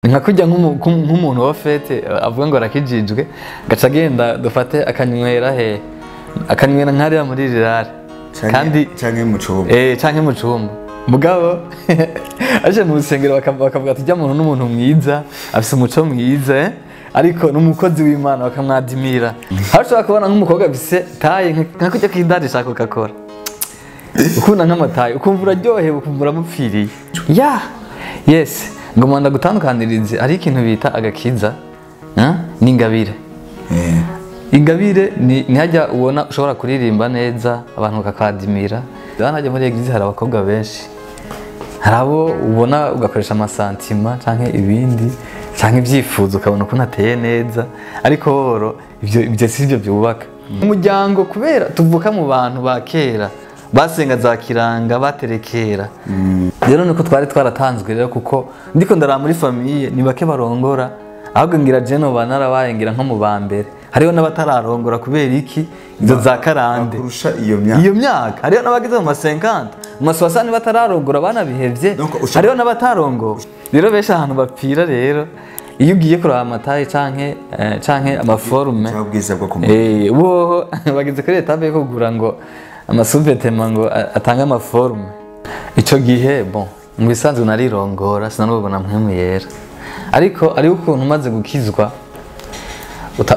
Nka kujya nk'umuntu wa fete avuga ngo arakijijwe gaca agenda dufate akanywera he akanywera nkariya muri rirare kandi canke mu cumba canke mu cumba mugabo aje mu rusengero bakavuga ati jya muntu n'umuntu mwiza afise umuco mwiza ariko n'umukozi w'Imana bakamwadimira. Aho ushobora kubona nk'umukobwa afise taye nka kujya kwidarisha Coca-Cola ukunda nk'amataye ukumva uraryohewe ukumva uramupfiriye. Ya yes ngomba ndagutandukanirize ari ikintu bita agakiza n'ingabire. Ingabire ni hajya ubona ushobora kuririmba neza abantu bakakwadimira. Hajya muri eglise hari abakobwa benshi, hari abo ubona ugakoresha amasantima canke ibindi canke ibyifuzo ukabona ukuntu ateye neza, ariko horo ibyo si byo byubaka umuryango. Kubera tuvuka mu bantu ba kera basenga za kiranga baterekera. Rero niko twari twaratanzwe rero, kuko ndiko ndara muri famille ni bake barongora, ahubwo ngira jeno banarabaye ngira nko mu bambere hariho n'abatararongora kubera iki izo za karande kurusha iyo myaka. Iyo myaka hariho n'abageze mu ma 50 mu ma 60 batararongora banabihevye, hariho n'abatarongo. Rero benshi ahantu bapfira rero iyo ugiye kuraba amataye canke amaforme bo bageze kuri etape yo kugura ngo amasuvetema ngo atanga amaforme. Ico gihe bon mu bisanzwe narirongora sinanubona mpwemu yera, ariko ari ukuntu umaze gukizwa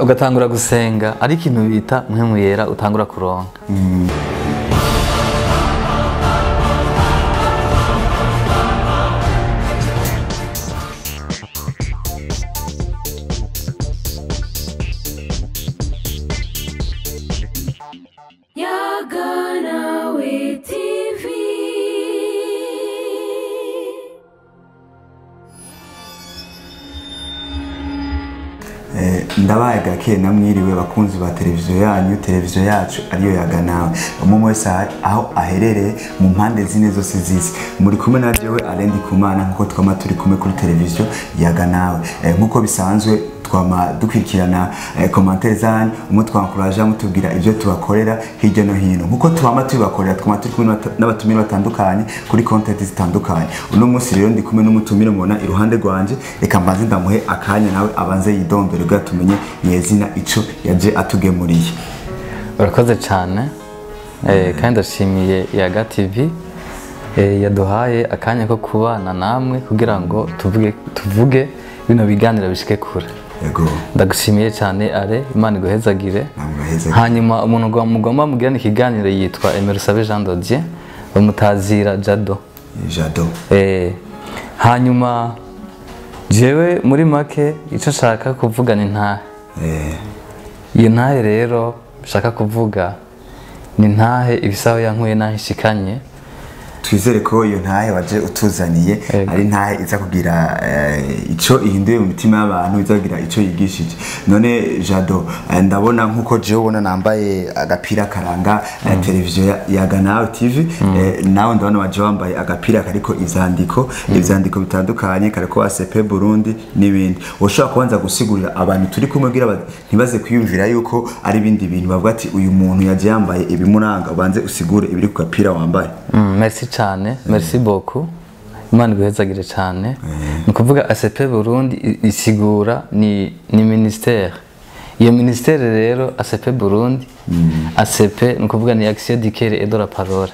ugatangura gusenga ari ikintu bita mpwemu yera utangura kuronka. Ndabaye gake namwiriwe bakunzi ba televiziyo yanyu, televiziyo yacu ariyo Yaganawe. Umwe wese aho aherereye mu mpande zine zose zisi muri kumwe na jewe Alain Ndikumana, nkuko twama turi kumwe kuri televiziyo Yaganawe. Nkuko bisanzwe twama dukurikirana commentaire zanyu, umwe twankuraje mutubwira ibyo tubakorera hirya no hino. Nkuko twama tubakorera twama turi kumwe n'abatumire batandukanye kuri content zitandukanye. Uno munsi rero ndi kumwe n'umutumire mubona iruhande rwanje, reka mbanze ndamuhe akanya nawe abanze yidondore kugira tumenye nyezina ico yaje atugemuriye. Urakoze cyane kandi ndashimiye Yaga TV yaduhaye akanya ko kubana namwe kugira ngo tuvuge bino biganiro bishike kure. Ndagushimiye cyane are Imana iguhezagire. Hanyuma umuntu mugomba mugirana ikiganiro yitwa Emerusabe Jean Dodier bamutazira Jado. Jado. Hanyuma jewe muri make ico nshaka kuvuga ni ntahe. Iyo ntahe rero nshaka kuvuga ni ntahe ibisaho yankuye naho ishikanye. Twizere ko iyo ntahe waje utuzaniye ari ntahe iza kugira ico ihinduye mu mitima y'abantu, iza kugira ico yigishije. None Jado, ndabona nkuko jewe ubona nambaye agapira karanga televiziyo Yaganawe TV, nawe ndabona waje wambaye agapira kariko ivyandiko bitandukanye kariko ACP Burundi n'ibindi. Ushobora kubanza gusigurira abantu turi kumwe kugira ntibaze kwiyumvira yuko ari ibindi bintu, bavuga ati uyu muntu yaje yambaye ibimuranga, ubanze usigure ibiri ku gapira wambaye. Merci cyane, merci beaucoup. Imana iguhezagire cyane. Ni kuvuga ACP Burundi isigura ni ministère. Iyo ministère rero ACP Burundi, ACP ni kuvuga ni Action du Cœur et de la Parole.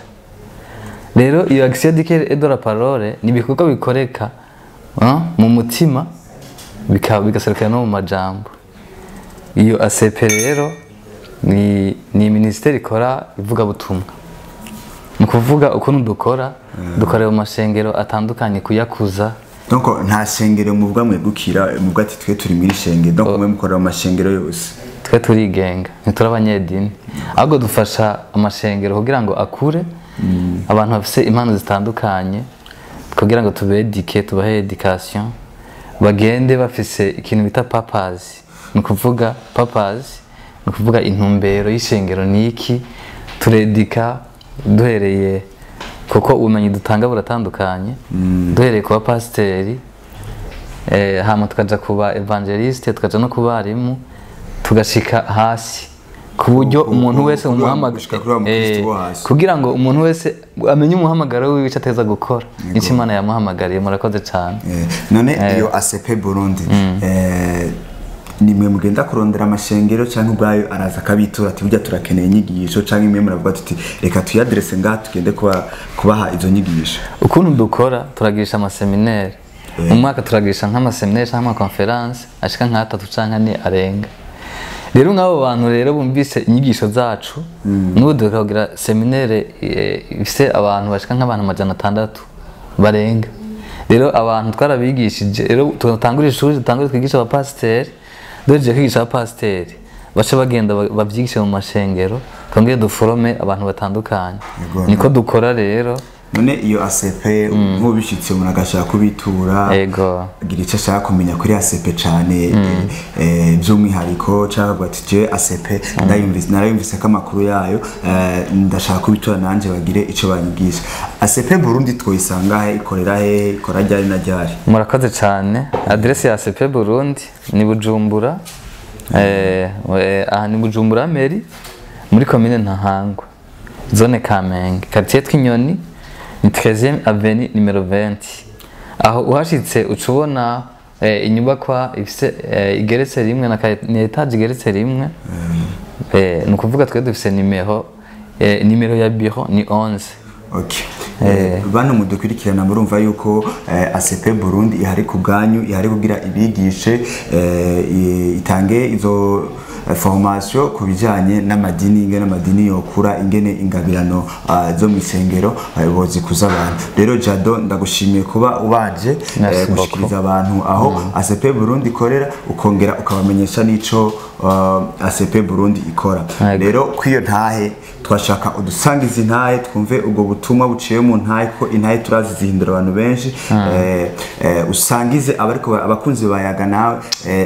Rero iyo Action du Cœur et de la Parole ni ibikorwa bikoreka mu mutima bigaserukira no mu majambo. Iyo ACP rero ni ministère ikora ivuga butumwa. Mu kuvuga ukuntu dukora dukorera mu mashengero atandukanye kuyakuza. Donc nta shengero muvuga mwegukira muvuga ati twe turi muri shengero, donc mwe mukorera mu mashengero yose. Twe turigenga ntituri abanyedini, ahubwo dufasha amashengero kugira ngo akure, abantu bafise impano zitandukanye kugira ngo tubedike, tubahe education, bagende bafise ikintu bita purpose. Ni kuvuga purpose ni kuvuga intumbero y'ishengero niki turedika duhereye, kuko ubumenyi dutanga buratandukanye. Duhereye kuba pasiteri, hama tukaja kuba evangeliste, tukaja no kuba arimu, tugashika hasi ku buryo umuntu wese umuhamagara kugira ngo umuntu wese amenye umuhamagaro wiwe, icyo ateza gukora, icyo Imana yamuhamagariye. Murakoze cyane. None iyo ACP Burundi, nimwe mugenda kurondera amashengero, cyangwa ubwayo araza akabitura ati burya turakeneye inyigisho, cyangwa imwe muravuga tuti reka tuyaderese ngaha tugende kubaha izo nyigisho? Ukuntu dukora, turagirisha amaseminaire mu mwaka, turagirisha nk'amaseminaire cyangwa amaconférence ashika nk'atatu canke ane arenga. Rero nk'abo bantu rero bumvise inyigisho zacu, n'ubu tukagira séminaire ifise abantu bashika nk'abantu 600 barenga. Rero abantu twarabigishije. Rero tutangura ishuri, dutangure twigisha abapasiteri. Duhejeje kwigisha abapasiteri, bace bagenda bavyigishe mu mashengero, twongere duforome abantu batandukanye. Niko dukora rero. None iyo ACP, nk'ubishitse umuntu agashaka kubitura, agira icyo ashaka kumenya kuri ACP cyane by'umwihariko, cyangwa ati je ACP ndayumvise, narayumvise ko amakuru yayo, ndashaka kubitura nanjye bagire icyo banyigisha, ACP Burundi twoyisanga he? Ikorera he? Ikora ryari na ryari? Murakoze cyane. Adresse ya ACP Burundi ni Bujumbura, aha ni Bujumbura Mairie, muri commune Ntahangwa, zone Kamenge, quartier Twinyoni, ni 13e avenue numéro 20. Aho uhashitse uca ubona inyubakwa ifise igeretse rimwe na ni étage igeretse rimwe. Ni ukuvuga twe dufise numéro ya bureau ni 11. Okay. Bano mudukurikirana, murumva yuko ACP Burundi ihari ku bwanyu, ihari kugira ibigishe, itange izo formation ku bijanye n'amadini, ingene amadini yokura, ingene ingabirano zo mu isengero bozikuza abantu. Rero Jado, ndagushimiye kuba ubaje Merci beaucoup. gushikiriza abantu aho ACP Burundi ikorera, ukongera ukabamenyesha n'ico ACP Burundi ikora. Yego. Rero kwiyo ntahe twashaka udusangiza intahe, twumve ubwo butumwa buciye mu ntahe, ko intahe turazi zihindura abantu benshi. Usangize abariko abakunzi bayaga nawe.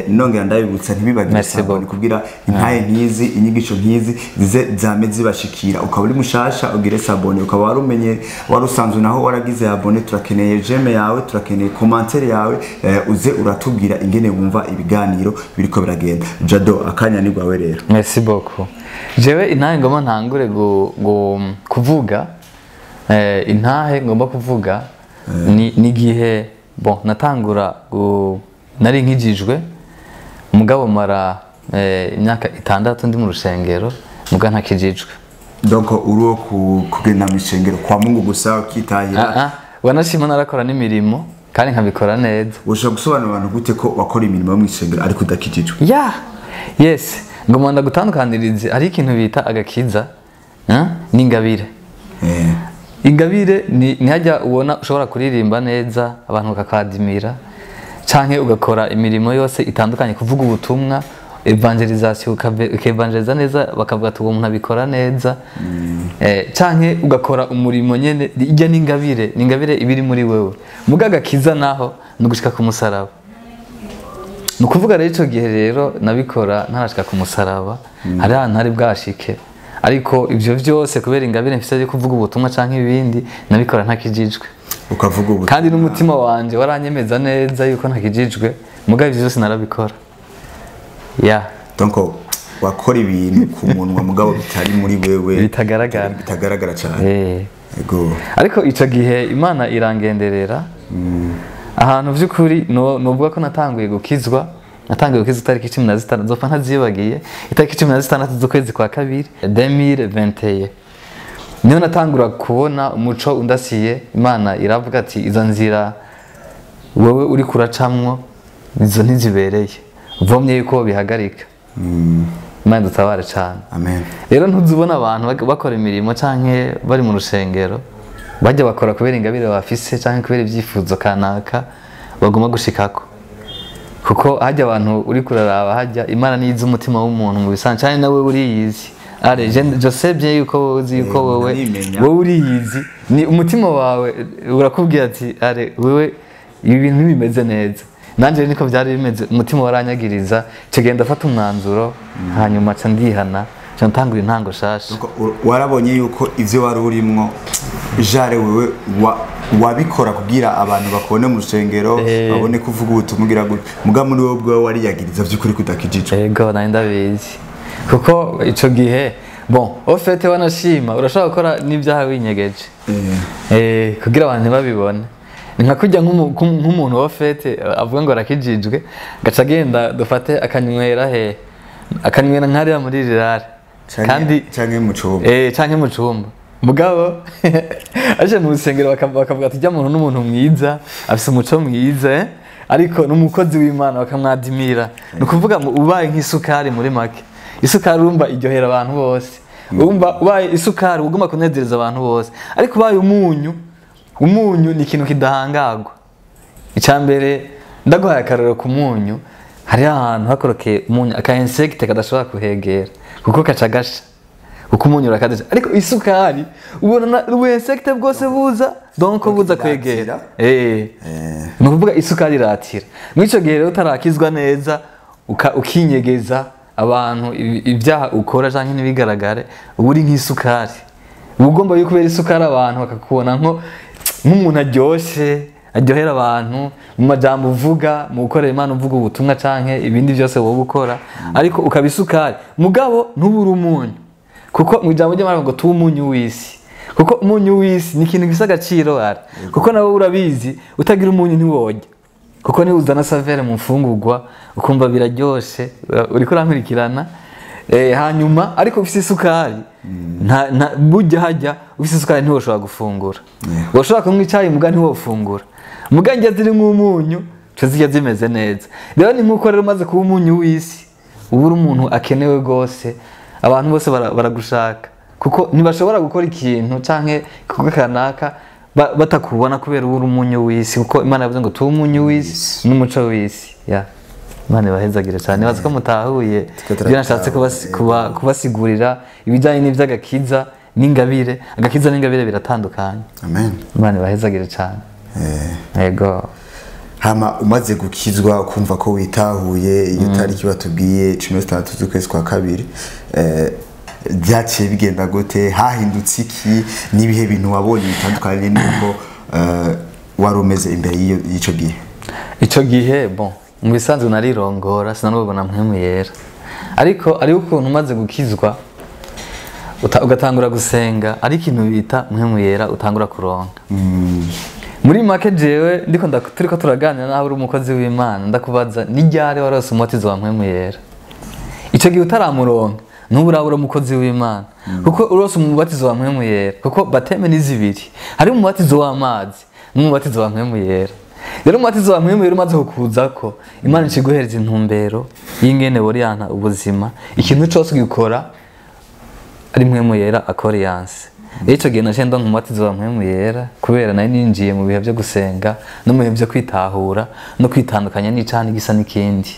Nongera ndabibutsa, ntibibagire Merci sabone beaucoup. kugira intahe nkizi, inyigisho nkizi zize zame zibashikira. Ukaba uri mushasha, ugire s'abonner. Ukaba wari umenye, wari usanzwe naho waragize abonné, turakeneye j'aime yawe, turakeneye commentaire yawe. Uze uratubwira ingene wumva ibiganiro biriko biragenda. Jado, akanya ni gwawe rero. Merci beaucoup. Jewe intahe ngomba ntangure kuvuga, intahe ngomba kuvuga ni gihe bon natangura nari nkijijwe, mugabo mara imyaka 6 ndi mu rusengero, muga ntakijijwe. Donc uri uwo kugenda mu ishengero kwa Mungu gusa ukitahira? Ah, ah, wanashima narakora n'imirimo kandi nkabikora neza. Ushobora gusobanurira abantu gute ko wakora imirimo yo mu ishengero ariko udakijijwe? Ya, yes, ngomba ndagutandukanirize. Hari ikintu bita agakiza n'ingabire. Ingabire ni hajya ubona ushobora kuririmba neza abantu bakakwadimira, canke ugakora imirimo yose itandukanye, kuvuga ubutumwa, évangélisation, ukevangeliza neza, bakavuga ati uwo muntu abikora neza, canke ugakora umurimo nyene. Ijya n'ingabire, ni ingabire ibiri muri wewe. Muga agakiza naho ni ugushika ku musaraba. Ni ukuvuga rero icyo gihe rero nabikora ntarashika ku musaraba, hari ahantu hari bwashike, ariko ibyo byose kubera ingabire mfise yo kuvuga ubutumwa canke ibindi, nabikora ntakijijwe. Ukavuga ubu Kandi n'umutima wanje waranyemeza neza yuko ntakijijwe, mugabo ivyo byose narabikora ya. Donc wakora ibintu ku munwa, mugabo bitari muri wewe. Bitagaragara. Bitagaragara cyane. Ego. Ariko ico gihe Imana irangenderera ahantu by'ukuri. Novuga ko natanguye gukizwa, natanguye gukizwa itariki 15, nzopfa ntazibagiye, itariki 16 z'ukwezi kwa kabiri 2021, niho natangura kubona umuco undasiye. Imana iravuga ati izo nzira wowe uri kuracamwo, izo ntizibereye, vomye yuko bihagarika. Imana dutabare cyane. Amen. Rero ntuzubona abantu bakora imirimo canke bari mu rusengero, bajya bakora kubera ingabire bafise canke kubera ibyifuzo kanaka bagomba gushikako, kuko hajya abantu uri kuraraba hajya Imana niyizi umutima w'umuntu mu bisanzwe cyane, nawe uriyizi. Are je sais bien yuko wowe uzi yuko wowe Urimenya. wowe uriyizi, ni umutima wawe urakubwira ati are wewe ibi bintu ntibimeze neza. Nanjye niko byari bimeze, umutima waranyagiriza. Icyo gihe ndafata umwanzuro, hanyuma nca ndihana, nca ntangura intango shasha. Donc, warabonye yuko ivyo wari urimwo jare wewe wabikora kugira abantu bakubone mu rusengero, babone ko uvuga ubutumwa, ugira gutya, muga muri wowe ubwawe wariyagiriza by'ukuri kudakijijwe. Ego, nari ndabizi, kuko ico gihe Bon, au fait wanashima urashobora gukora n'ibyaha winyegeje kugira abantu ntibabibone. Ni nka kurya nk'umuntu au fait avuga ngo arakijijwe, gaca agenda dufate akanywera he, akanywera nkariya muri rirare kandi canke mu cumba, canke mu cumba. Mugabo aje mu rusengero bakavuga ati ujya muntu n'umuntu mwiza, afise umuco mwiza, ariko n'umukozi w'Imana bakamwadimira. Ni ukuvuga ngo ubaye nk'isukari muri make. Isukari urumva iryohera abantu bose. Urumva ubaye isukari ugomba kunezereza abantu bose. Ariko ubaye umunyu, umunyu ni ikintu kidahangagwa. Icambere ndaguhaye akarorero ku munyu, hari ahantu hakorokeye umunyu aka insecte kadashobora kuhegera kuko kaca gasha. Kuko umunyu urakadasha. Ariko isukari ubona ubu insecte bwose buza, donc buza kwegera. Ni ukuvuga isukari iratira. Muri ico gihe rero utarakizwa neza ukinyegeza abantu ibyaha ukora canke ntibigaragare, uba uri nk'isukari. Uba ugomba yuko ubera isukari abantu bakakubona nk'umuntu aryoshe, aryohera abantu mu majambo uvuga, mu gukorera Imana uvuga ubutumwa canke ibindi byose wowe ukora, ariko ukaba isukari. Mugabo ntubure umunyu. Kuko mu ijambo ry'Imana ngo tuba umunyu w'isi. Kuko umunyu w'isi ni ikintu gifise agaciro ara. Kuko nawe urabizi utagira umunyu ntiworya. Kuko niba uzana savere mu mfungurwa ukumva biraryoshe, uriko urankurikirana. Hanyuma ariko ufise isukari, nta burya hajya ufise isukari ntiwoshobora gufungura. Woshobora kunywa icayi muga ntiwofungura. Muga njya ziri nk'umunyu, tuzijya zimeze neza. Rero ni nkuko rero umaze kuba umunyu w'isi, uba uri umuntu akenewe gose, abantu bose baragushaka. Kuko ntibashobora gukora ikintu canke igikorwa kanaka batakubona kubera uba uri umunyu w'isi. Kuko Imana yavuze ngo tuba umunyu w'isi n'umuco w'isi. Imana ibahezagire cyane. Nibaza ko mutahuye ibyo nashatse kubasigurira ibijyanye n'iby'agakiza n'ingabire. Agakiza n'ingabire biratandukanye. Amen. Imana ibahezagire cyane. Yego. Hama umaze gukizwa ukumva ko witahuye iyo tariki batubwiye 16 z'ukwezi kwa kabiri, byaciye bigenda gute? Hahindutse iki? Nibihe bintu wabonye bitandukanye nuko wari umeze imbere y'ico gihe? Ico gihe bon, mu bisanzwe narirongora sinanubona mpwemu yera. Ariko ari ukuntu umaze gukizwa ugatangura gusenga, ari ikintu bita mpwemu yera utangura kuronka. Muri make jewe ndiko turiko turaganira naho uri umukozi w'Imana, ndakubaza ni ryari warose umubatizo wa mpwemu yera? Ico gihe utaramuronka ntuburabura umukozi w'Imana. Kuko urose umubatizo wa mpwemu yera, kuko bateme ni zibiri, hari umubatizo w'amazi n'umubatizo wa mpwemu yera. Rero umubatizo wa mpwemu yera umaze kukuzako, Imana iciguhereza intumbero y'ingene woriyanta ubuzima, ikintu cose ugikora ari mpwemu yera akoriyanse. Ico gihe naciye ndonka umubatizo wa mpwemu yera kubera nari ninjiye mu bihe byo gusenga no mu bihe byo kwitahura no kwitandukanya n'icaha n'igisa n'ikindi.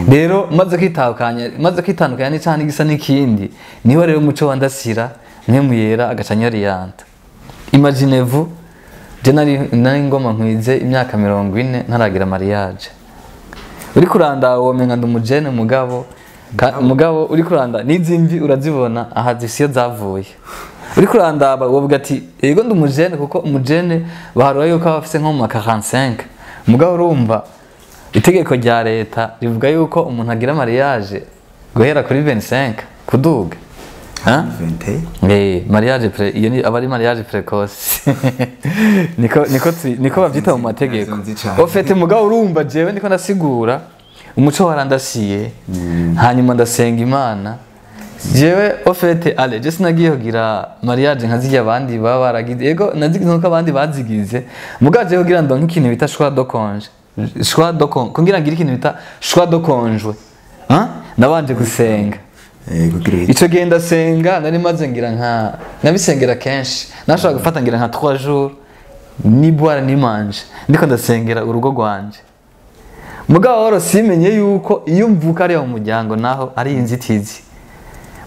Rero maze kwitandukanya n'icaha n'igisa n'ikindi, niho rero umuco wandasira mpwemu yera agaca anyoriyanta. Imaginez-vous, je nari ngoma nkwize imyaka 40 ntaragira mariage. Uri kuranda womenga ndi umujene, mugabo uri kuranda n'izimvi urazibona aha zisiyo zavuye. Uri kuranda wovuga ati yego ndi umujene, kuko umujene baharura yuko abafise nko mu 45. Mugabo urumva itegeko rya leta rivuga yuko umuntu agira mariage guhera kuri 25 kuduga. 20. Mariage iyo ni abari mariage précoce. Niko bavyita mu mategeko. Au fait mugabo urumva jewe ndiko ndasigura umuco warandasiye, hanyuma ndasenga Imana. Jewe au fait allez, je sinagiye kugira mariage nkazirya abandi baba baragize. Yego nazigize nkuko abandi bazigize. Mugabo jewe kugira ndonke ikintu bita choix de congé. Choix de congé, kugira ngire ikintu bita choix de congé. Nabanje gusenga. Ico gihe ndasenga nari maze ngira nka nabisengera kenshi, nashobora gufata ngira nka 3 jours ni boire ni manje, ndiko ndasengera urugo rwanje. Mugabo woro simenye yuko iyo mvuka ari mu muryango naho ari inzitizi.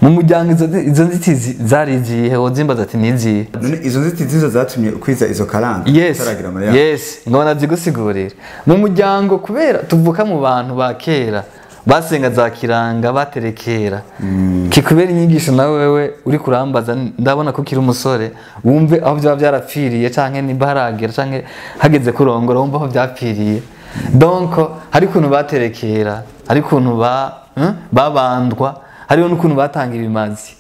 Mu muryango izo nzitizi zari izihe? Wozimbaza ati nizihe? None izo nzitizi zo zatumye ukwiza izo karanga? Yes. Yes, ngona zigusigurira. Mu muryango kubera tuvuka mu bantu ba kera basenga za kiranga baterekera. Kikubera inyigisho nawe wewe uri kurambaza, ndabona ko kiri umusore, wumve aho byaba byarapfiriye canke nimba haragera canke hageze kurongora wumve aho byapfiriye. Donc hari kuntu baterekera, hari kuntu babandwa, hariho n'ukuntu batanga ibimazi.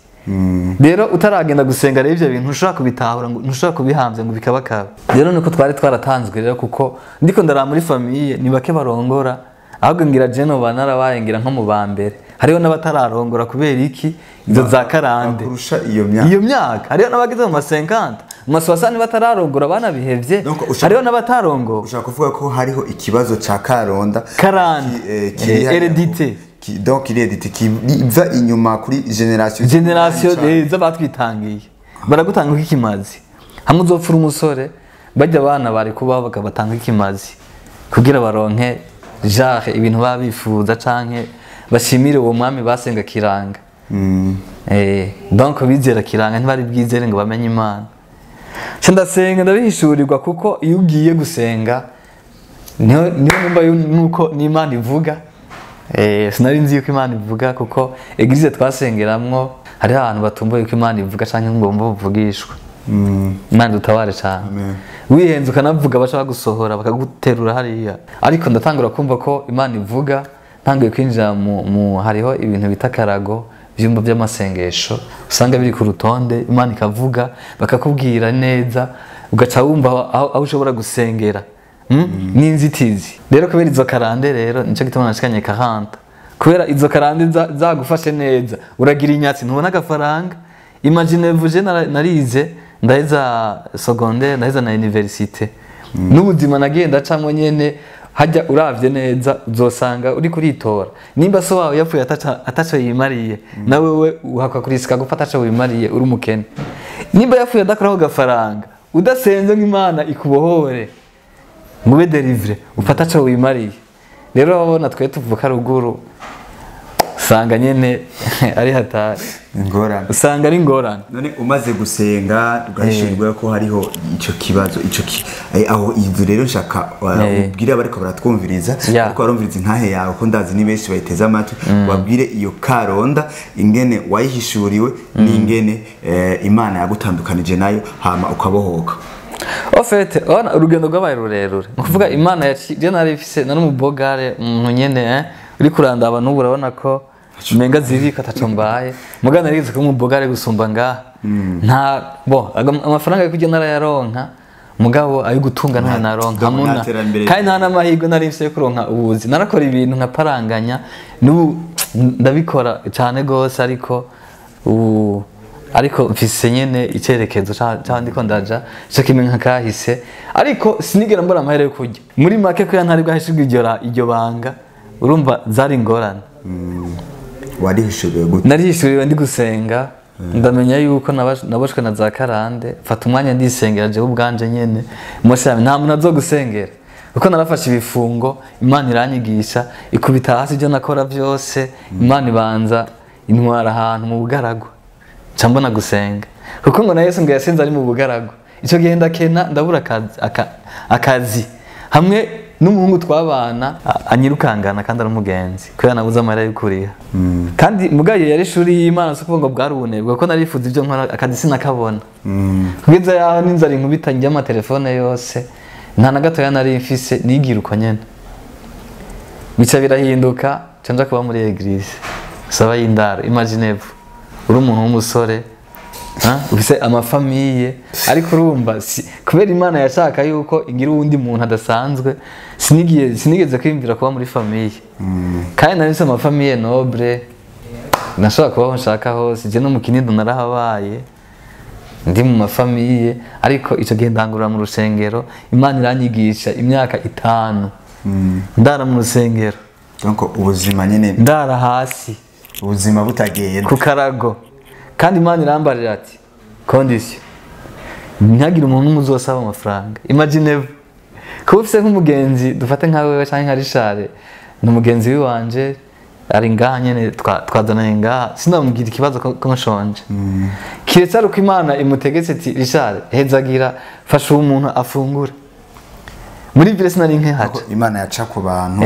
Rero utaragenda gusenga rero ivyo bintu ntushobora kubitahura, ngo ntushobora kubihamvya ngo bikabakaba. Rero nuko twari twaratanzwe rero, kuko ndiko ndaraba muri famille ni bake barongora, ahubwo ngira jeno banarabaye ngira nko mu ba mbere. Hariho n'abatararongora kubera iki? Izo za karande. Kurusha iyo myaka. Iyo myaka hariho n'abageze mu ma 50, mu ma 60 batararongora banabihevye. Hariho n'abatarongo. Ushaka kuvuga ko hariho ikibazo ca karonda, karande, hérédité. Donc hérédité kiva inyuma kuri génération z'abatwitangiye. Baragutanga ikimazi. Hamwe uzopfura umusore, bajya abana bari kubaho bakabatanga ikimazi kugira baronke genre ibintu babifuza canke bashimire uwo mwami basenga kiranga. Donc bizera kiranga ntibari bwizere ngo bamenye Imana. Ndasenga ndabihishurirwa, kuko iyo ugiye gusenga niho numva nuko n'Imana ivuga. Sinari nzi yuko Imana ivuga, kuko eglise twasengeramwo hari ahantu batumva yuko Imana ivuga canke ngo bumva buvugishwa. Imana dutabare cyane. Wihenze ukanavuga baca bagusohora bakaguterura hariya. Ariko ndatangura kumva ko Imana ivuga, ntangiye kwinjira mu hariho ibintu bita karago, ivyumba by'amasengesho usanga biri ku rutonde, Imana ikavuga bakakubwira neza, ugaca wumva aho ushobora gusengera. N'inzitizi. Rero kubera izo karande rero nico gituma nashikanye 40. Kubera izo karande zagufashe neza, uragira inyatsi ntubona agafaranga. Imagine vous narize ndaheza secondaire, ndaheza na université. N'ubuzima nagenda camwo nyene, hajya uravye neza uzosanga uri kuritora. Nimba so wawe yapfuye ataco yimariye, nawe we uhakwa kurisika gupfa ataco wimariye uri umukene. Nimba yapfuye adakoraho gafaranga, udasenze nk'Imana ikubohore mube délivre, ufata ataco wimariye. Rero babona twe tuvuka ruguru usanga nyene ari hatari. Ingorane. Usanga ari ingorane. None umaze gusenga ugahishurirwa ko hariho ico kibazo, ico aho inzu rero nshaka ubwire abariko baratwumviriza, ariko barumviriza intahe yawe ko ndazi ni benshi bayiteze amatwi, wabwire iyo karonda ingene wayihishuriwe n'ingene Imana yagutandukanije nayo hama ukabohoka. En fait, urugendo rwabaye rurerure. Ni ukuvuga Imana yaciye nari ifise nari umubogare umuntu nyene uri kurandaba n'ubu urabona ko menga zibika ataco mbaye. Mugana narigeze kuba umubogare gusumba ngaha. Nta bo amafaranga yo kurya narayaronka, mugabo ayo gutunga nta naronka hamuna. Kandi nta n'amahirwe nari mfise yo kuronka ubuzi. Narakora ibintu nkaparanganya, n'ubu ndabikora cyane gose, ariko ariko mfise nyene icerekezo ca ndiko ndaja cyo kimwe nka kahise, ariko sinigera mbona amahera yo kurya. Muri make ko yantari bwahishirwa iryo banga, urumva zari ingorane. Warihishuriwe gute? Narihishuriwe ndi gusenga, ndamenya yuko naboshwe na za karande, mfata umwanya ndisengera jewe ubwanje nyene. Mose nta muntu azogusengera, kuko narafashe ibifungo, Imana iranyigisha, ikubita hasi ibyo nakora byose, Imana ibanza intwara ahantu mu bugaragwa. Mbona gusenga, kuko ngo na Yesu ngo yasenze ari mu bugaragwa. Ico gihe ndakena ndabura akazi hamwe n'umuhungu twabana anyirukangana kandi ari umugenzi, kubera nabuze amahera yo kuriha. Kandi mugayo yari ishuri y'Imana, so kuvuga ngo bwari ubunebwe, kuko narifuza ibyo nkora akazi sinakabona. Kugeza yaho n'inzara inkubita njya amatelefone yose, nta na gatoya nari mfise, nigira uko nyene. Bica birahinduka, nca kuba muri église saba y'indaro. Imaginez-vous uri umuntu w'umusore, ufise amafamiye, ariko urumva kubera Imana yashaka yuko ingira uwundi muntu adasanzwe, sinigeze kwiyumvira kuba muri famiye. Kandi nari mfise amafamiye noble, nashobora kubaho nshaka hose, je no mu Kinindo narahabaye, ndi mu mafamiye, ariko ico gihe ndangurura mu rusengero, Imana iranyigisha imyaka 5. Ndara mu rusengero. Donc ubuzima nyene ndara hasi, ubuzima butagenda ku karago. Kandi Imana irambarira ati condition ntihagire umuntu n'umwe uzosaba amafaranga. Imagine kuba ufise nk'umugenzi dufate nka wewe canke nka Richard, ni umugenzi wiwanje ari ngaha nyene, twazananye ngaha, sinamubwira ikibazo ko nshonje. Kiretse ari uko Imana imutegetse ati Richard hezagira, fasha uwo muntu afungure. Muri vile sinari nkehaca. Imana yaca ku bantu.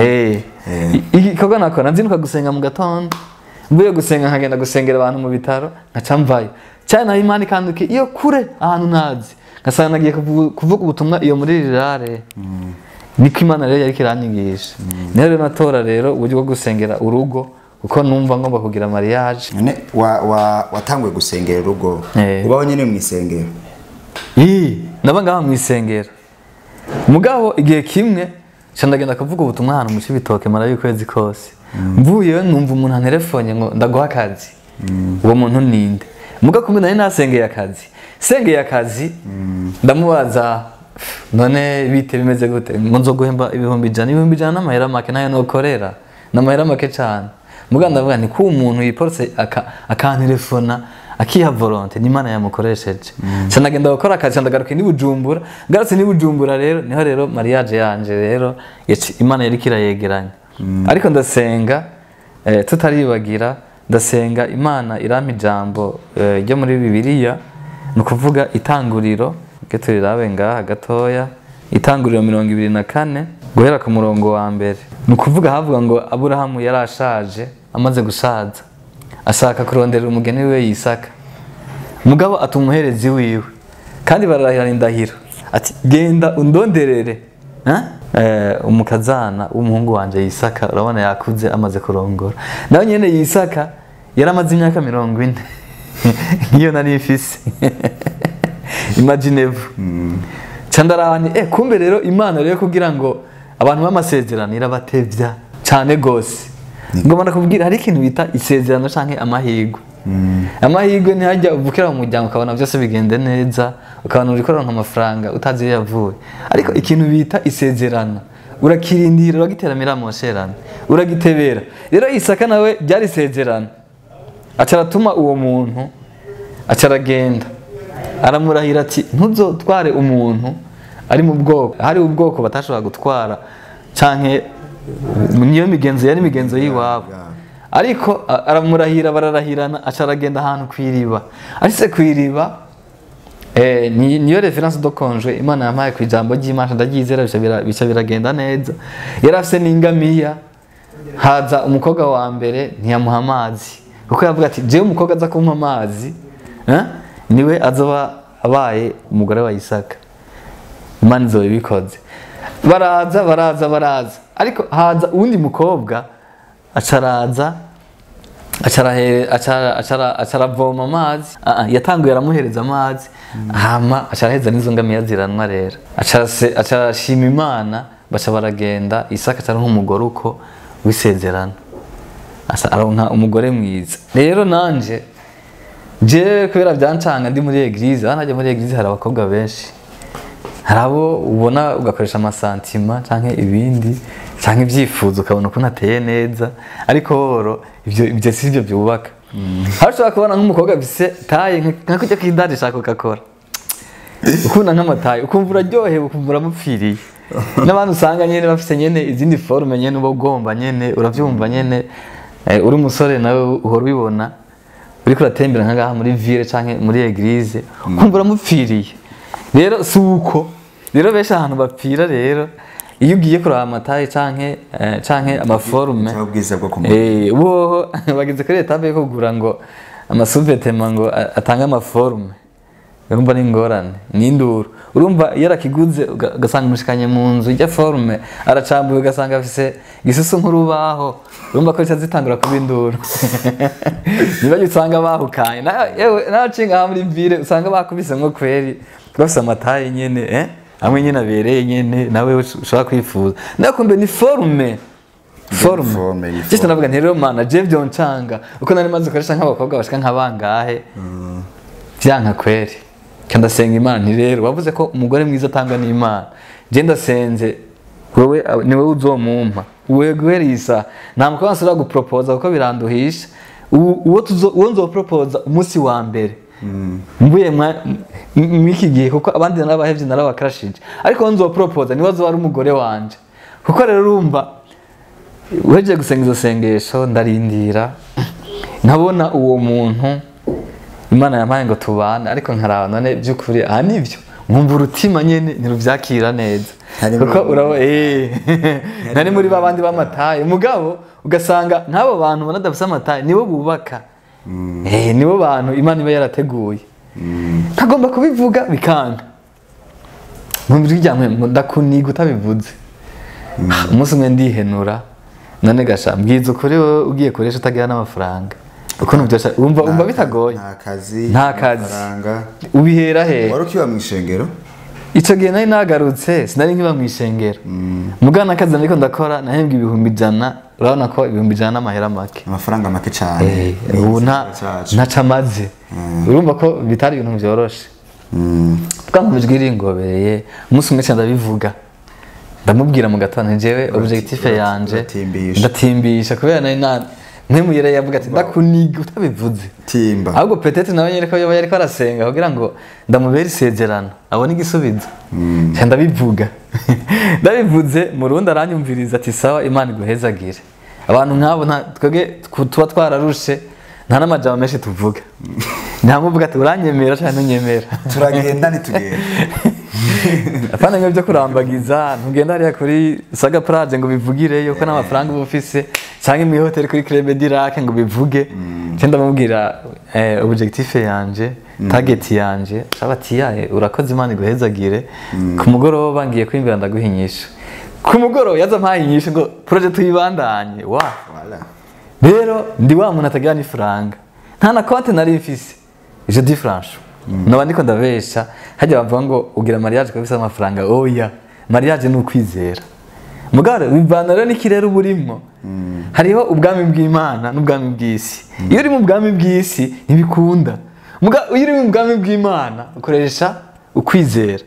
Igikorwa nakora, nzinduka gusenga mu gatondo, mvuye gusenga nkagenda gusengera abantu mu bitaro, nkaca mvayo. Cyane naho Imana ikanduke iyo kure ahantu ntazi, ngasanga nagiye kuvuga ubutumwa iyo muri rirare. Niko Imana rero yariko iranyigisha. Niho rero natora rero uburyo bwo gusengera urugo, Kuko numva ngomba kugira mariage. None watanguye gusengera urugo? Ubaho nyene mu isengero? Naba ngaha mu isengero. Mugabo igihe kimwe nca ndagenda kuvuga ubutumwa ahantu mu Cibitoke mara y'ukwezi kose. Mvuyeyo numva umuntu anterefonye ngo ndaguha akazi. Uwo muntu ninde? Muga kumbe nari nasengeye akazi. Sengeye akazi ndamubaza none bite bimeze gute? Ngo nzoguhemba 100,000, 100,000 n'amahera make nayo nokorera. N'amahera make cyane. Muga ndavuga nti ko umuntu yiporse akantelefona akiha volonté ni Imana yamukoresheje. Nca ndagenda gukora akazi, ndagaruka ni Bujumbura. Ngarutse ni Bujumbura rero niho rero mariage yanje rero Imana yari kirayegeranya. Ariko ndasenga tutaribagira, ndasenga Imana irampa ijambo ryo muri Bibiliya, ni ukuvuga itanguriro, reka turirabe ngaha gatoya, itanguriro 24 guhera ku murongo wa mbere. Ni ukuvuga havuga ngo Aburahamu yarashaje, amaze gusaza ashaka kurondera umugeni we Yisaka. Mugabo atumuherezi wiwe kandi bararahirana indahiro ati genda undonderere umukazana w'umuhungu wanje Yisaka, urabona yakuze amaze kurongora. Nawe nyene Yisaka yaramaze imyaka 40 nkiyo nari mfise. Imaginez-vous. Candarani kumbe rero Imana rero kugira ngo abantu b'amasezerano irabatevya cyane gose. Ngomba nakubwira hari ikintu bita isezerano canke amahirwe. Amahirwe ntihajya uvukira mu muryango ukabona byose bigende neza, ukabona uriko uronka amafaranga utazi iyo yavuye. Ariko ikintu bita isezerano urakirindira, uragiteramira mu sherano, uragitebera. Rero Isaka nawe byari isezerano. Acaratuma uwo muntu acaragenda aramurahira ati ntuzotware umuntu ari mu bwoko, hari ubwoko batashobora gutwara canke niyo migenzo yari migenzo yiwabo. Ariko aramurahira, bararahirana, acaragenda ahantu kwiriba. Ashitse kwiriba niyo reference do congé Imana yampaye ku ijambo ry'Imana ndaryizera, bica biragenda neza. Yari afise n'ingamiya, haza umukobwa wa mbere ntiyamuha amazi kuko yavuga ati jewe umukobwa aza kumpa amazi niwe azoba abaye umugore wa Isaka. Imana izoba ibikoze. Baraza baraza baraza, ariko haza uwundi mukobwa acaraza acaravoma amazi. Yatanguye aramuhereza amazi, hama acaraheza n'izo ngamiya ziranwa. Rero acarashima Imana, baca baragenda. Isaka acaronka umugore uko w'isezerano, aronka umugore mwiza. Rero nanje je kubera byancanga ndi muri eglise, hano muri eglise hari abakobwa benshi, hari abo ubona ugakoresha amasantima canke ibindi canke ibyifuzo ukabona ukuntu ateye neza, ariko horo ivyo si byo byubaka. Hari ushobora kubona nk'umukobwa afise taye nka kujya kwidari shaka ukakora ukunda nk'amataye, ukumva uraryohewe, ukumva uramupfiriye. N'abantu usanga nyene bafise nyene izindi forme nyene uba ugomba nyene uravyumva nyene, uri umusore nawe uhora ubibona uriko uratembera nka ngaha muri ville canke muri eglise, ukumva uramupfiriye. Rero si uko rero benshi ahantu bapfira rero iyo ugiye kuraba amataye canke amaforme ubwiza bwo kumubiri, bo bageze kuri etape yo kugura ngo amasuvetema ngo atange amaforme, urumva ni ingorane ni induru. Urumva iyo arakiguze ugasanga umushikanye mu nzu ijya forme aracambuye, ugasanga afise igisusu nk'urubaho, urumva ko bica zitangura kuba induru. Niba usanga bahukanye yewe nacinga aha muri ville usanga bakubise nko kweri bafise amataye nyene amwe nyene abereye nyene nawe ushobora kwifuza. Nayo kumbe ni forme. Just ndavuga nti rero mana je byoncanga uko nari maze gukoresha nk'abakobwa bashika nka bangahe vyanka kweri. Kandi ndasenga Imana nti rero wavuze ko umugore mwiza atangwa n'Imana, je ndasenze wewe ni wewe uzomumpa wewe guherisa nta mukobwa nsubira gupropoza kuko biranduhisha. Uwo nzopropoza umunsi wa mbere mvuye mw'iki gihe kuko abandi narabahevye narabakrashije, ariko uwo nzopropoza niwe azoba ari umugore wanje. Kuko rero urumva uhejeje gusenga izo sengesho ndarindira nkabona uwo muntu Imana yampaye ngo tubane, ariko nkaraba none by'ukuri aha nivyo nkumva urutima nyene ntiruvyakira neza, kuko urabo nari muri babandi b'amataye. Mugabo ugasanga nk'abo bantu ubona badafise amataye nibo bubaka, nibo bantu Imana iba yarateguye. Ntagomba kubivuga bikanga, nkumva ijwi rya mpwemu ndakuniga utabivuze. Umunsi umwe ndihenura None gasha mbwiza ukuri wowe ugiye kuresha utagira n'amafaranga ukuntu byose umva bitagoye. Nta kazi ubihera he? Wari ukiba mu ishengero? Ico gihe nari nagarutse sinari nkiba mu ishengero. Mugana akazi ariko ndakora nahembwa 100,000. Urabona ko 100,000 n'amahera make, amafaranga make cyane. Ubu ntacamaze. Urumva ko bitari ibintu byoroshe. Twakomejwe iringobereye umunsi umwe ndabivuga ndamubwira mu gatondo njyewe objectif yanje ndatimbisha kubera nari ntemuyere yavuga ati ndakuniga utabivuze timba. Ahubwo peut-être nawe nyereko yoba yariko arasenga kugira ngo ndamubere isezerano abone igisubizo. Ndabivuga ndabivuze mu rundi aranyumviriza ati sawa Imana iguhezagire. Abantu nk'abo twebwe tuba twararushe nta n'amajambo menshi tuvuga. Ntamuvuga ati uranyemera cyangwa ntunyemera. Turagenda ntitugenda. Apana ngibyo kurambagiza ntugenda hariya kuri Saga Plage ngo bivugireyo ko n'amafaranga uba ufise cyangwa mu hotel kuri Creme d'Irak ngo bivuge. Cyenda ndamubwira objectif yanje, target yanje, abati yae urakoze Imana iguhezagire. Ku mugoroba ngiye kwimbira ndaguhinyisha. Ku mugoroba yaza mpahinyisha ngo projet tuyibandanye. Wa. Voilà. Rero ndi wa muntu atagira n'ifaranga. Nta na konti nari mfise. Je dis franchement. Noba ndiko ndabesha hajya bavuga ngo ugira mariage kabisa amafaranga. Oya, mariage ni ukwizera. Mugare bivana rero n'ikirere uburimo. Hariho ubwami bw'Imana n'ubwami bw'isi. Iyo uri mu bwami bw'isi ntibikunda. Muga iyo uri mu bwami bw'Imana ukoresha ukwizera.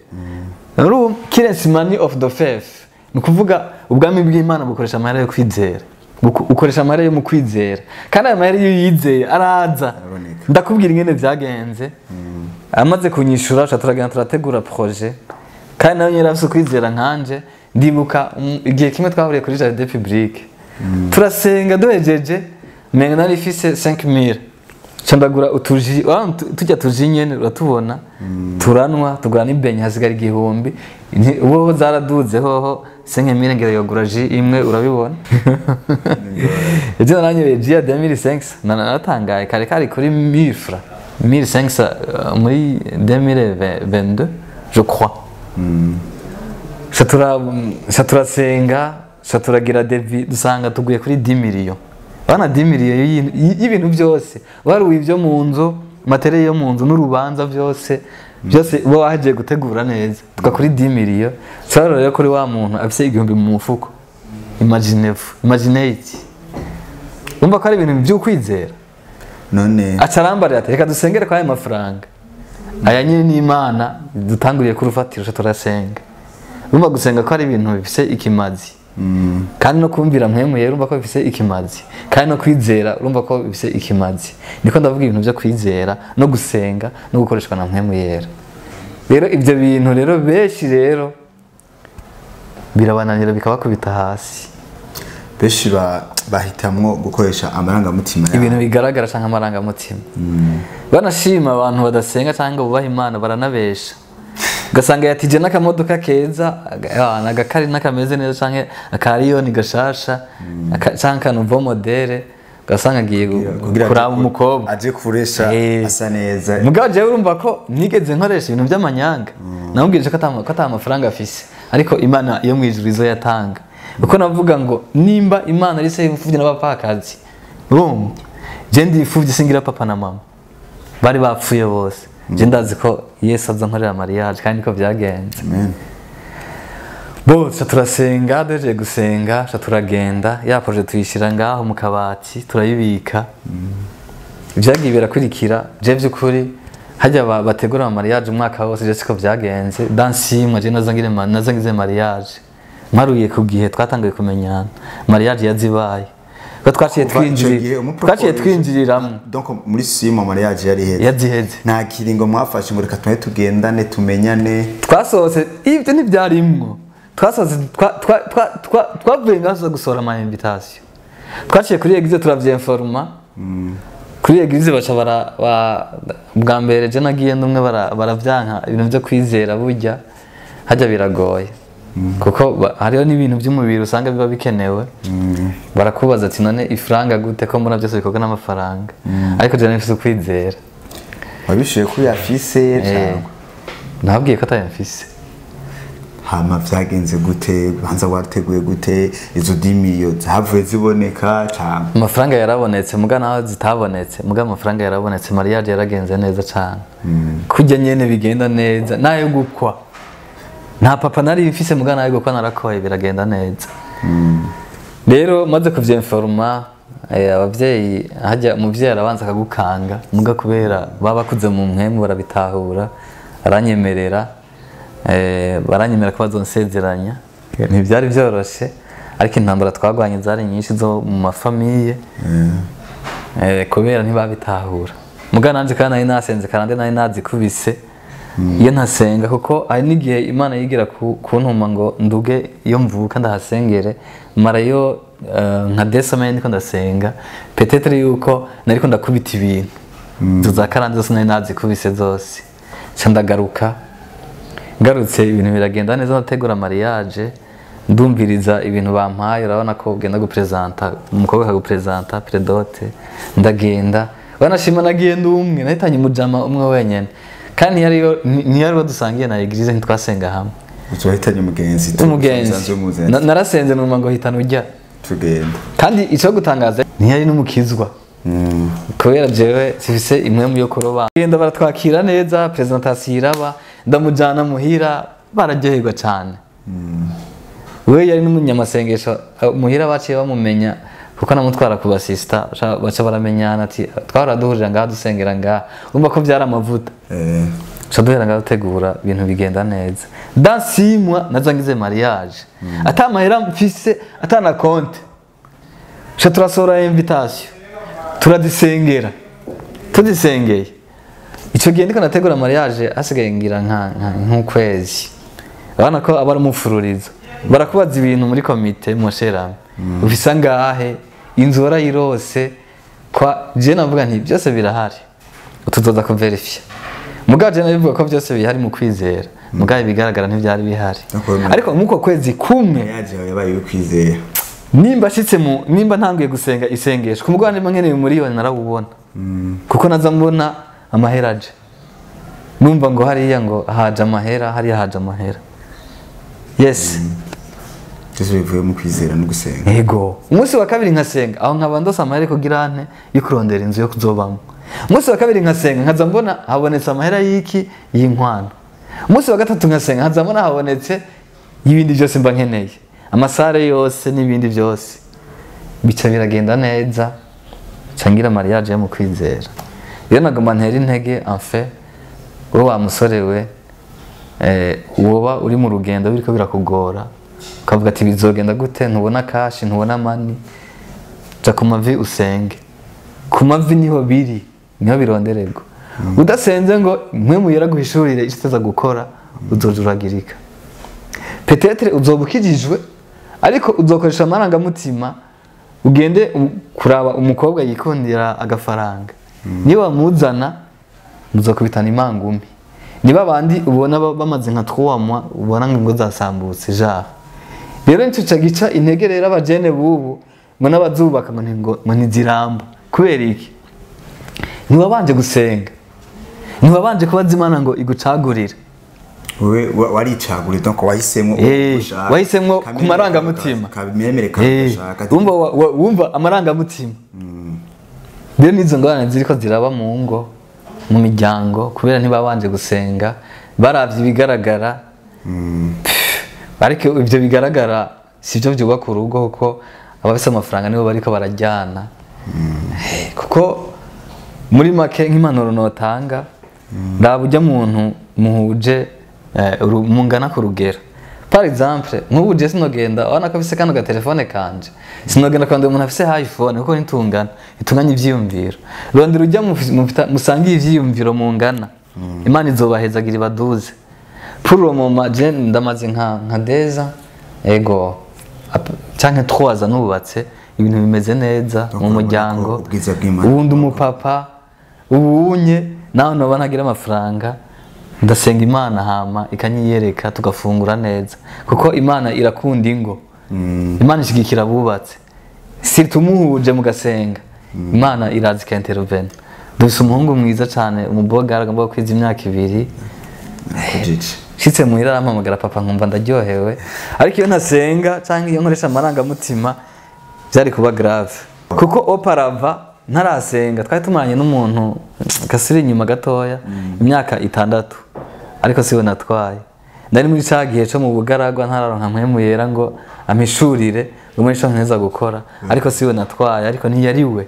Rero currency money of the faith. Ni kuvuga ubwami bw'Imana bukoresha amahera yo kwizera. Ukoresha amahera yo mu kwizera. Kandi ayo mahera iyo yizeye araza. Ndakubwira ingene byagenze. Amaze kunyishura turagenda turategura projet. Kandi nawe nyine afise kwizera nkanje. Ndibuka igihe kimwe twahuriye kuri Jardin Public. Turasenga duhejeje menga nari ifise 5000. Candagura utuji tujya tuji nyene uratubona. Turanwa tugura n'ibenye hasigara 1000. Ubo zaraduze hoho 5000 ngira yogura ji imwe urabibona. Ejo naranyereye ji ya 2005 naratangaye kare kare kuri 1000 francs. 1500 muri 2022 je crois. Saturasenga saturagira devi dusanga tuguye kuri 10 millions. Bana 10 millions y'ibintu byose waruye ibyo mu nzu, materiel yo mu nzu n'urubanza byose byose bo waje gutegura neza tuka kuri 10 millions. Sarora rero kuri wa muntu afise 1000 mu mufuko. Imaginez-vous, imaginez iki. Umva ko ari ibintu by'ukwizera. None acarambarira ati reka dusengere kwa ayo mafaranga. Aya nyine ni Imana dutanguriye kurufatira turasenga. Urumva gusenga ko ari ibintu bifise ikimazi. Kandi no kumvira mpemu urumva ko bifise ikimazi. Kandi no kwizera urumva ko bifise ikimazi. Niko ndavuga ibintu byo kwizera no gusenga no gukoreshwa na mpemu yera. Rero ibyo bintu rero beshi rero birabananira bikabakubita hasi. Beshi bahitamwo gukoresha amarangamutima yabo. Ibintu bigaragara canke amarangamutima. Banashima abantu badasenga cyangwa bubaha Imana baranabesha. Ugasanga yatije n'akamodoka keza, agakari n'akameze neza canke akariyoni gashasha, canke kanuvo modere, ugasanga agiye kuraba umukobwa aje kuresha asa neza. Mugabo jewe urumva ko nigeze nkoresha ibintu by'amanyanga. Namubwije ko ata amafaranga afise, ariko Imana yo mwijuru izo yatanga. Uko navuga ngo nimba Imana ari se imfuvyi n'abapfakazi, boom, je ndi imfuvyi singira papa na mama. Bari bapfuye bose. Je ndazi ko Yesu aza nkorera mariage kandi ko byagenze. Amen. Bo turasenga duhejeje gusenga turagenda ya projet tuyishira ngaho mu kabati turayibika. Ibyagiye birakurikira je byukuri hajya bategura mariage umwaka wose je siko byagenze. Dansi je nazangize mariage. Maruye ku gihe twatangiye kumenyana mariage yazibaye. Ko twaciye twinjiriramo. Donc muri simo mariage yari heze. Yaziheze. Nta kiringo mwafashe ngo reka tume tugendane tumenyane. Twasohotse ibyo ntibyarimwo. Twasohotse twavuye ngaho gusora ama invitation. Twaciye kuri eglise turavyenforma. Kuri eglise baca bwa mbere je nagiye ndumwe baravyanka ibintu byo kwizera burya hajya biragoye. Kuko hariho n'ibintu by'umubiri usanga biba bikenewe. Barakubaza ati none ifranga gute ko mbona byose bikorwa n'amafaranga. Ariko je nafise ukwizera. Wabishuye ko yafise cyangwa? Nabwiye ko atayafise. Hama vyagenze gute? Banza wateguye gute? Izo 10 millions zavuye ziboneka cyane? Amafaranga yarabonetse, muga naho zitabonetse, muga amafaranga yarabonetse, mariage yaragenze neza cyane. Kujya nyene bigenda neza, nayo gukwa. Nta papa nari mfise, muga nayo gukwa narakoye biragenda neza. Rero maze kuvyinforma abavyeyi, hajya umuvyeyi arabanza akagukanga, muga kubera baba bakuze mu mpwemu barabitahura, aranyemerera, baranyemera ko bazonsezeranya. Ntivyari vyoroshe, ariko intambara twagwanye zari nyinshi zo mu mafamiye, kubera ntibabitahura. Muga nanje kandi nari nasenze karande, nari nazikubise iyo ntasenga, kuko hari n'igihe Imana yigira kuntuma ngo nduge iyo mvuka ndahasengere, marayo nka desomene ndiko ndasenga, peut-être yuko nariko ndakubita ibintu izo za karande zose nari nazikubise zose. Nca ndagaruka, ngarutse ibintu biragenda neza, ndategura mariage, ndumviriza ibintu bampaye. Urabona ko ugenda gupresenta umukobwa akagupresenta prédot, ndagenda banashima, nagiye ndi umwe, nahitanye umujama umwe wenyene, kandi ntiyariyo dusangiye na église, ntitwasenga hamwe. Wahitanye umugenzi? Umugenzi. Musanzwe muzanye. Narasenze numva ngo hitana ujya tugenda. Kandi icyo gutangaza, ntiyari n'umukizwa, kubera jewe sifise impwemu yo kuroba. Genda baratwakira neza, présentation iraba, ndamujana muhira, bararyoherwa cyane. We yari n'umunyamasengesho, muhira baciye bamumenya kuko namutwara ku basista, baca baramenyana, ati twahora duhurira ngaha, dusengera ngaha. Urumva ko byari amavuta. Ca duhera ngaho dutegura, ibintu bigenda neza. Dans 6 mois naza ngize mariage, ata mahera mfise, ata na compte. Ca turasohora invitation, turadisengera, tudisengeye. Ico gihe ndiko nategura mariage, hasigaye ngira nk'ukwezi. Urabona ko aba ari umufururizo, barakubaza ibintu muri komite mosherame, ufise angahe, inzu warayirose? Kwa je navuga nti byose birahari, tuzoza kuverifya. Mugabo je nabivuga ko byose bihari mu kwizera, mugabo ibigaragara ntibyari bihari. Ariko muko kwezi kumwe Mariage yawe yabaye iyo kwizera. Nimba ashitse mu nimba ntanguye gusenga isengesho ku mugoroba, nimba nkeneye umuriyoni narawubona, kuko naza mbona amahera aje, numva ngo hariya ngo haje amahera, hariya haje amahera, yes. Byose bivuye mu kwizera no gusenga. Yego. Umunsi wa kabiri nkasenga, aho nkaba ndose amahera kugira ante yo kurondera inzu yo kuzobamo. Umunsi wa kabiri nkasenga, nkaza mbona habonetse amahera y'iki, y'inkwano. Umunsi wa gatatu nkasenga, nkaza mbona habonetse y'ibindi byose mba nkeneye, amasare yose n'ibindi byose, bica biragenda neza, ngira mariage yo mu kwizera. Rero nagomba ntera intege, enfin, wowe wa musore we, woba uri mu rugendo biriko birakugora, ukavuga ati bizogenda gute, ntubona cash, ntubona money, ja ku mavi usenge. Ku mavi niho biri, niho birondererwa. Udasenze ngo mwe muyera guhishurire icyo utaza gukora, uzojuragirika. Peut-être uzoba ukijijwe, ariko uzokoresha amarangamutima, ugende kuraba umukobwa yikundira agafaranga. Niba wamuzana, muzokubitana imangumi. Niba abandi ubona bamaze nka 3 mois, ubona ngo ingo zasambutse genre. Rero nico ca gica intege rero abajene bubu ngo n'abazubaka ngo ngo ntiziramba. Kubera iki? Ntiwabanje gusenga, ntiwabanje kubaza Imana ngo igucagurire. Wewe waricaguriye, donc wahisemo ushaka. Wahisemwo ku marangamutima. Kamere kashaka. Wumva wumva amarangamutima. Rero n'izo ngorane ziriko ziraba mu ngo, mu miryango, kubera ntibabanje gusenga, baravye ibigaragara. Ariko ivyo bigaragara sivyo vyubaka urugo, kuko abafise amafaranga nibo bariko barajyana. Kuko muri make, nk'impanuro notanga, raba ujya muntu muhuje, mungana ku rugero. Par exemple, nk'ubu je sinogenda, urabona ko afise kano gatelefone kanje, sinogenda kurondera umuntu afise iPhone, kuko ntitungana, ntitunganya ivyiyumviro. Rondera ujya musangiye ivyiyumviro, mungana, Imana izobahezagira ibaduze. Pour le moment, je ndamaze nka 2 ans, ego, canke 3 ans nubatse, ibintu bimeze neza mu urabona ko muryango. Ubwiza bw'Imana. Ubundi umupapa ubunye nawe noba ntagira amafaranga, ndasenga Imana hama ikanyiyereka, tugafungura neza, kuko Imana irakunda ingo, Imana ishigikira abubatse. Si tumuhuje mugasenga, Imana iraza ikaintervene. Dufise umuhungu mwiza cane, umubogara agomba kwiza imyaka 2. Kujiji. Nshitse muhira arampamagara papa nkumva ndaryohewe, ariko iyo ntasenga canke iyo nkoresha amarangamutima byari kuba grave, kuko oparava ntarasenga twari tumaranye n'umuntu kasiri inyuma gatoya imyaka 6, ariko siwe natwaye. Ndari muri ca gihe co mu bugaragwa ntararonka mpwemu yera ngo amishurire ngo muri ico nteza gukora, ariko siwe natwaye, ariko ntiyariwe.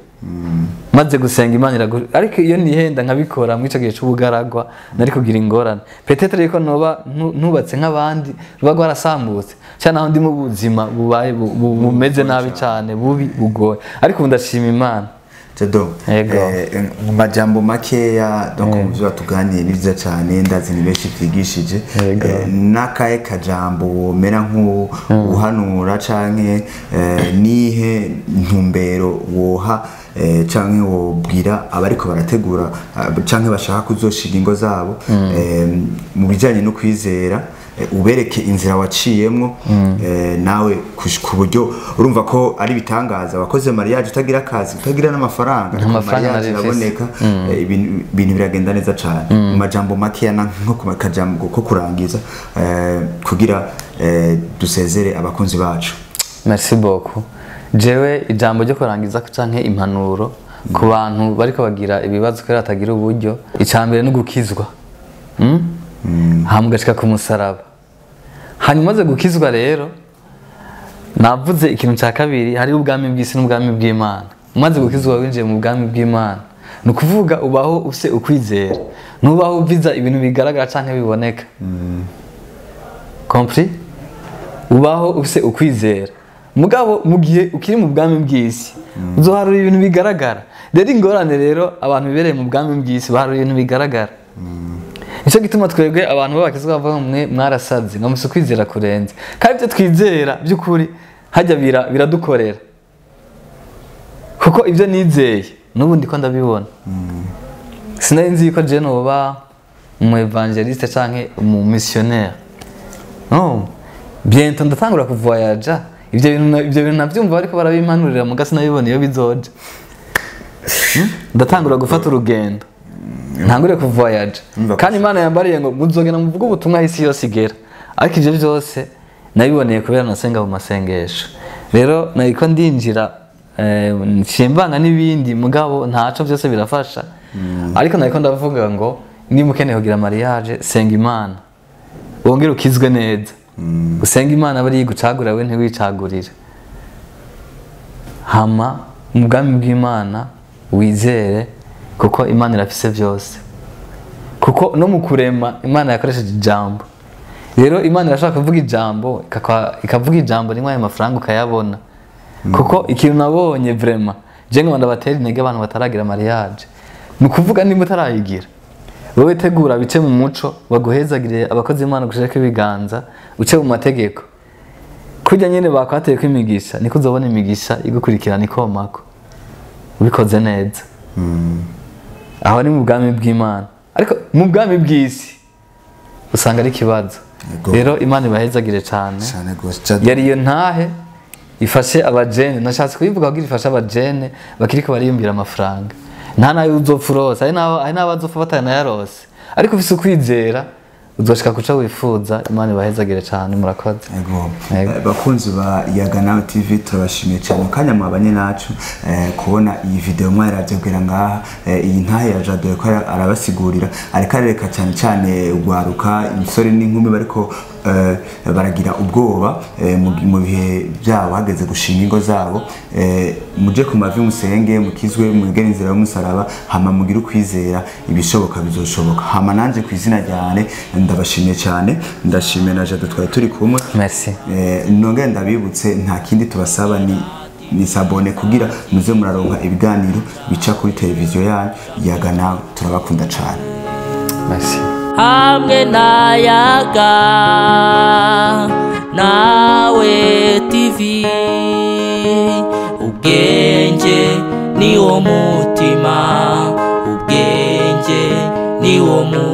Maze gusenga Imana iragu, ariko iyo nihenda nkabikora muri ico gihe c'ubugaragwa nari kugira ingorane. Peut-être yuko noba ntubatse nk'abandi ruba rwarasambutse cyane, aho ndi mu buzima bubaye bumeze nabi cyane, bubi bugoye, ariko ubu ndashima Imana. Jado, mu majambo makeya donc mu byo tuganiriye ni byiza cyane, ndazi ni benshi byigishije. Nakaye kajambo womera nk'uhanura canke nihe ntumbero woha canke wobwira abariko barategura canke bashaka kuzoshiga ingo zabo mu bijanye no kwizera, ubereke inzira waciyemwo nawe ku buryo urumva ko ari bitangaza wakoze mariage utagira akazi utagira n'amafaranga, mariage iraboneka, ibintu biragenda neza cyane. Mu majambo makeya nko ku kajambo ko kurangiza kugira dusezere abakunzi bacu. Merci beaucoup. Jewe ijambo ryo kurangiza canke impanuro ku bantu bariko bagira ibibazo kubera batagira uburyo, icambere no gukizwa. Hama ugashika ku musaraba. Hanyuma umaze gukizwa rero, navuze ikintu cya kabiri, hariho ubwami bw'isi n'ubwami bw'Imana. Umaze gukizwa winjiye mu bwami bw'Imana, ni ukuvuga ubaho ufise ukwizera, ntubaho uviza ibintu bigaragara canke biboneka. Compris? Ubaho ufise ukwizera. Mugabo mu gihe ukiri mu bwami bw'isi uzoharura ibintu bigaragara. Rero ingorane rero abantu bibereye mu bwami bw'isi baharura ibintu bigaragara. Nico gituma twebwe abantu b'abakizwa bavuga mwe mwarasaze ngo muse kwizera kurenze, kandi ibyo twizera by'ukuri hajya biradukorera, kuko ibyo nizeye n'ubu ndiko ndabibona. Sinari nzi yuko je noba umu evangeliste canke umu missionnaire. No, bientôt ndatangura kuvoyager, ibyo bintu navyumva bariko barabimpanurira muga sinabibona iyo bizoja. Ndatangura gufata urugendo, ntangure kuvoyager, kandi Imana yambariye ngo muzogenda muvuge ubutumwa isi yose igera. Ariko ivyo byose nabiboneye kubera nasenga mu masengesho. Rero nariko ndinjira nshembanga n'ibindi, mugabo ntaco byose birafasha. Ariko nariko ndavuga ngo niba ukeneye kugira mariage, senga Imana wongere ukizwe neza. Usenga Imana bari gucagura we ntiwicagurire. Hama mu bwami bw'Imana wizere, kuko Imana irafise byose. Kuko no mu kurema Imana yakoresheje ijambo. Rero Imana irashaka kuvuga ijambo, ikavuga ijambo rimwe ayo mafaranga ukayabona. Kuko ikintu nabonye vraiment, je ngo ndabatera intege abantu bataragira mariage, ni ukuvuga nimba utarayigira wowe tegura bice mu muco, baguhezagire abakozi Imana gushaka ibiganza, uce mu mategeko. Kujya nyene bakwateye ko imigisha, niko uzobona imigisha igukurikirana ikomako ubikoze neza. Aho ni mu bwami bw'Imana, ariko mu bwami bw'isi usanga ari ikibazo. Rero Imana ibahezagire cyane. Yari iyo ntahe ifashe abajene, nashatse kubivuga kugira ifashe abajene bakiriko bariyumvira amafaranga. Nta nayo uzopfa urose, hari n'abazopfa batanayarose, ariko ufise ukwizera uzoshika kuca wifuza. Imana ibahezagire cyane, murakoze. Bakunzi ba Yaga Nawe TV turabashimiye cyane kanya mwabanye nacu kubona iyi video mwaravye kugira ngaha. Iyi ntahe ya Jado ko arabasigurira, ariko arereka cyane cyane ugwaruka imisore n'inkumi bariko baragira ubwoba mu bihe byabo hageze gushinga ingo zabo. Muje ku mavi musenge, mukizwe, mwegere inzira y'umusaraba, hama mugire ukwizera, ibishoboka bizoshoboka. Hama nanje ku izina ryane ndabashimiye cyane, ndashimiye na Jado twari turi kumwe. Merci. Nongera ndabibutse nta kindi tubasaba ni sabone kugira muze muraronka ibiganiro bica kuri televiziyo yanyu Yaga Nawe. Turabakunda cyane. Merci. Hamwe na Yaga Nawe TV, ubwenge ni wo mutima, ubwenge ni wo mutima.